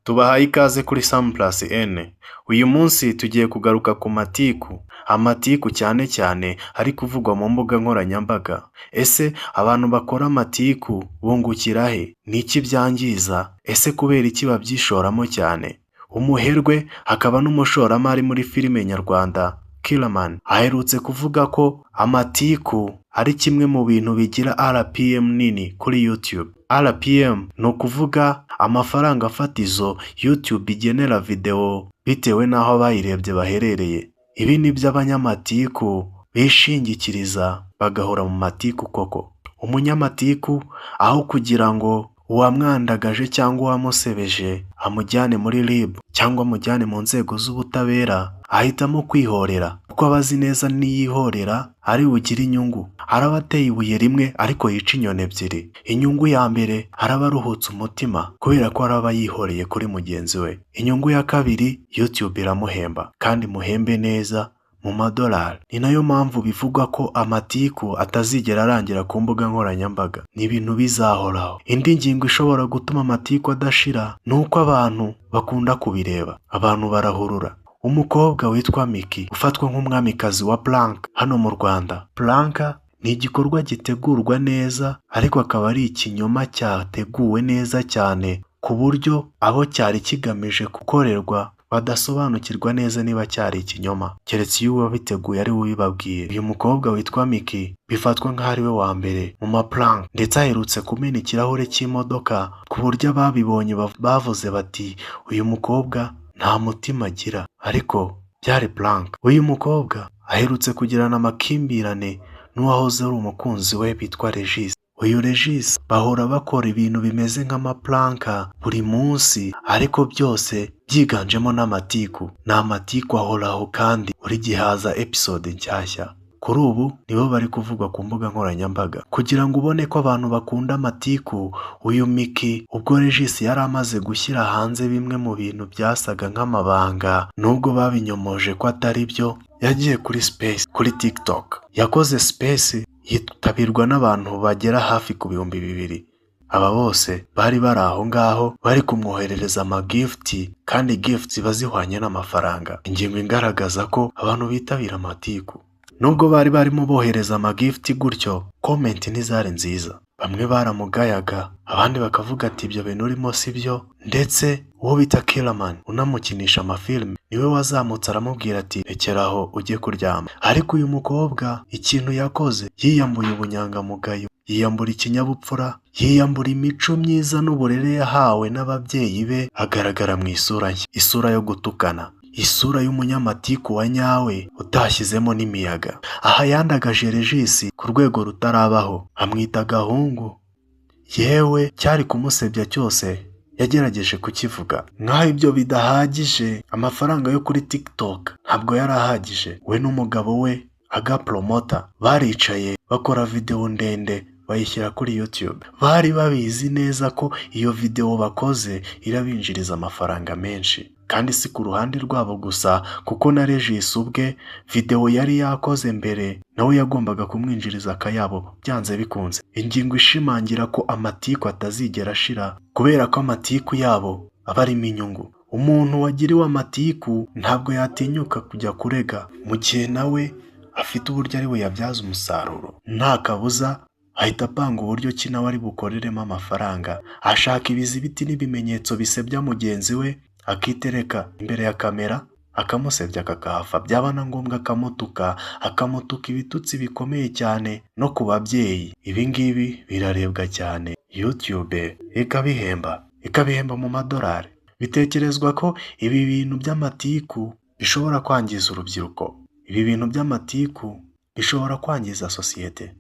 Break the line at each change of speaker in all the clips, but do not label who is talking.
Tubahaye ikaze kuri Sam Plus N. Uyu munsi tugiye kugaruka ku matiku, amatiku cyane cyane ari kuvugwa mu mbuga nkoranyambaga. Ese abantu bakora amatiku bungukira he? Ni iki byangiza? Ese kubera iki babyishoramo cyane? Umuherwe akaba n'umushoramari muri filime nyarwanda Killaman aherutse kuvuga ko amatiku ari kimwe mu bintu bigira RPM nini kuri YouTube. RPM ni ukuvuga amafaranga fatizo YouTube igenera videwo bitewe n'aho abayirebye baherereye. Ibi ni byo abanyamatiku bishingikiriza bagahora mu matiku koko. Umunyamatiku aho kugira ngo uwamwandagaje cyangwa uwamusebeje amujyane muri RIB cyangwa amujyane mu nzego z'ubutabera, ahitamo kwihorera kuko aba azi neza niyihorera ari bugire inyungu. Araba ateye ibuye rimwe ariko yica inyoni ebyiri. Inyungu ya mbere, araba aruhutse umutima kubera ko araba yihoreye kuri mugenzi we. Inyungu ya kabiri, YouTube iramuhemba kandi imuhembe neza mu madolari. Ni nayo mpamvu bivugwa ko amatiku atazigera arangira ku mbuga nkoranyambaga. Ni ibintu bizahoraho. Indi ngingo ishobora gutuma amatiku adashira ni uko abantu bakunda kubireba. Abantu barahurura. Umukobwa witwa Micky ufatwa nk'umwamikazi wa prank hano mu Rwanda. Prank ni igikorwa gitegurwa neza ariko akaba ari ikinyoma cyateguwe neza cyane ku buryo abo cyari kigamije gukorerwa badasobanukirwa neza niba cyari ikinyoma, keretse iyo uwabiteguye ari we ubibabwiye. Uyu mukobwa witwa Micky bifatwa nk'aho ari we wa mbere mu ma prank, ndetse aherutse kumena ikirahure cy'imodoka ku buryo ababibonye bavuze bati: "Uyu mukobwa nta mutima agira", ariko byari prank. Uyu mukobwa aherutse kugirana amakimbirane n'uwahoze ari umukunzi we bitwa Regis. Uyu Regis bahora bakora ibintu bimeze nk'ama prank buri munsi, ariko byose byiganjemo n'amatiku. Ni amatiku ahoraho kandi buri gihe haza episode nshyashya. Kuri ubu nibo bari kuvugwa ku mbuga nkoranyambaga. Kugira ngo ubone ko abantu bakunda amatiku, uyu Micky ubwo Regis yari amaze gushyira hanze bimwe mu bintu byasaga nk'amabanga, nubwo babinyomoje ko atari byo, yagiye kuri space kuri TikTok. Yakoze space yitabirwa n'abantu bagera hafi ku 2000. Aba bose bari bari aho ngaho bari kumwoherereza ama gift, kandi gift ziba zihwanye n'amafaranga. Ingingo igaragaza ko abantu bitabira amatiku. Nubwo bari barimo bohereza ama gift gutyo, comment ntizari nziza. Bamwe baramugayaga, abandi bakavuga ati: "Ibyo bintu urimo si byo", ndetse uwo bita Killaman unamukinisha amafilime niwe wazamutse aramubwira ati: "Rekera aho ujye kuryama." Ariko uyu mukobwa ikintu yakoze, yiyambuye ubunyangamugayo, yiyambura ikinyabupfura, yiyambura imico myiza n'uburere yahawe n'ababyeyi be, agaragara mu isura nshya, isura yo gutukana, isura y'umunyamatiku wa nyawe utashyizemo n'imiyaga. Aha yandagaje Regis ku rwego rutarabaho, amwita agahungu, yewe cyari kumusebya cyose yagerageje kukivuga. Nk'aho ibyo bidahagije, amafaranga yo kuri TikTok ntabwo yari ahagije. We n'umugabo we Aga Promoter baricaye bakora videwo ndende bayishyira kuri YouTube. Bari babizi neza ko iyo videwo bakoze irabinjiriza amafaranga menshi. Kandi si ku ruhande rwabo gusa, kuko na Regis ubwe videwo yari yakoze mbere nawe yagombaga kumwinjiriza akayabo byanze bikunze. Ingingo ishimangira ko amatiku atazigera ashira kubera ko amatiku yabo aba arimo inyungu. Umuntu wagiriwe amatiku ntabwo yatinyuka kujya kurega mu gihe nawe afite uburyo ari buyabyaze umusaruro. Nta kabuza ahita apanga uburyo ki nawe ari bukoreremo amafaranga, ashaka ibizibiti n'ibimenyetso bisebya mugenzi we, akitereka imbere ya kamera akamusebya kakahava, byaba na ngombwa akamutuka, akamutuka ibitutsi bikomeye cyane no ku babyeyi. Ibi ngibi birarebwa cyane, YouTube ikabihemba, ikabihemba mu madolari. Bitekerezwa ko ibi bintu by'amatiku bishobora kwangiza urubyiruko, ibi bintu by'amatiku bishobora kwangiza sosiyete.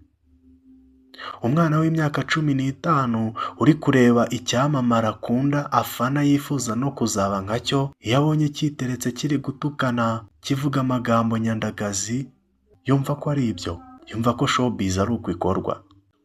Umwana w'imyaka 15 uri kureba icyamamare akunda, afana, yifuza no kuzaba nka cyo, iyo abonye cyiteretse kiri gutukana kivuga amagambo nyandagazi, yumva ko ari ibyo, yumva ko showbiz ari uko ikorwa.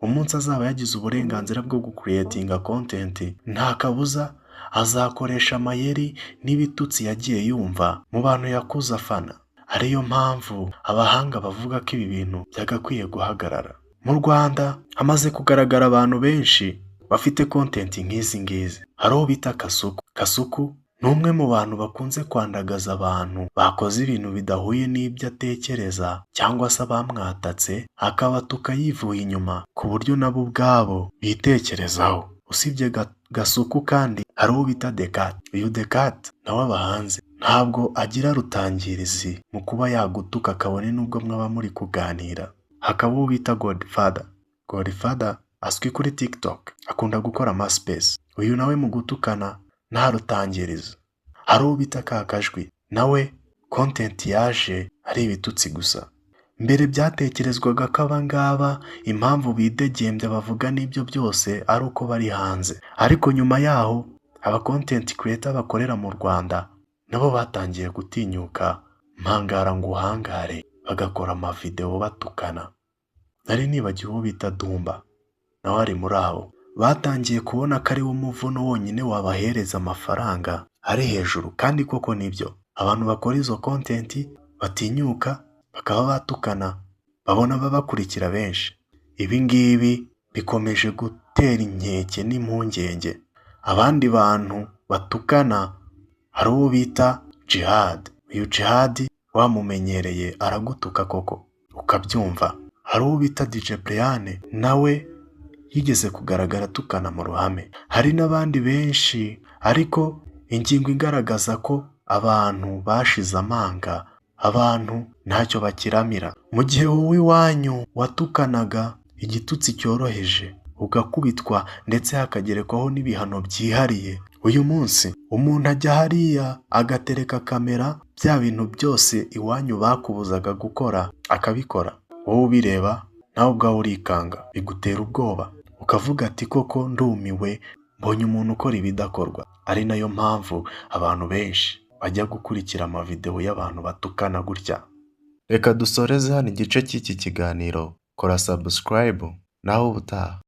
Umunsi azaba yagize uburenganzira bwo gu creatinga content, nta kabuza azakoresha amayeri n'ibitutsi yagiye yumva mu bantu yakuze afana. Ariyo mpamvu abahanga bavuga ko ibi bintu byagakwiye guhagarara. Mu Rwanda hamaze kugaragara abantu benshi bafite content nk'izi ngizi. Hari uwo bita Kasuku. Kasuku ni umwe mu bantu bakunze kwandagaza abantu bakoze ibintu bidahuye n'ibyo atekereza cyangwa se abamwatatse, akabatuka yivuye inyuma ku buryo nabo ubwabo bitekerezaho. Usibye Gasuku kandi hari uwo bita Dekate. Uyu Dekate nawe aba hanze, ntabwo agira rutangirizi mu kuba yagutuka kabone n'ubwo mwaba muri kuganira. Hakaba uwo bita Godfather. Godfather azwi kuri TikTok, akunda gukora amaspace. Uyu nawe mu gutukana nta rutangirizo. Hari uwo bita Kakajwi, nawe content yaje ari ibitutsi gusa. Mbere byatekerezwaga ko aba ngaba impamvu bidegembya bavuga n'ibyo byose ari uko bari hanze, ariko nyuma yaho aba content creator bakorera mu Rwanda nabo batangiye gutinyuka mpangara ngo uhangare, bagakora amavideo batukana. Nari nibagiwe uwo bita Dumba, nawe ari muri abo. Batangiye kubona ko ari wo muvuno wonyine wabahereza amafaranga ari hejuru, kandi koko nibyo. Abantu bakora izo content batinyuka bakaba batukana, babona ababakurikira benshi. Ibi ngibi bikomeje gutera inkeke n'impungenge. Abandi bantu batukana hari uwo bita Djihad. Uyu Djihad wamumenyereye aragutuka koko ukabyumva. Hari uwo bita DJ Brian, nawe yigeze kugaragara atukana mu ruhame. Hari n'abandi benshi, ariko ingingo igaragaza ko abantu bashize amanga, abantu ntacyo bakiramira. Mu gihe wowe iwanyu watukanaga igitutsi cyoroheje ugakubitwa ndetse hakagerekwaho n'ibihano byihariye, uyu munsi umuntu ajya hariya agatereka kamera, bya bintu byose iwanyu bakubuzaga gukora akabikora. Wowe ubireba nawe ubwawe urikanga, bigutera ubwoba, ukavuga ati koko ndumiwe, mbonye umuntu ukora ibidakorwa. Ari nayo mpamvu abantu benshi bajya gukurikira amavideo y'abantu batukana gutya. Reka dusoreze hano igice cy'iki kiganiro, kora subscribe naho ubutaha.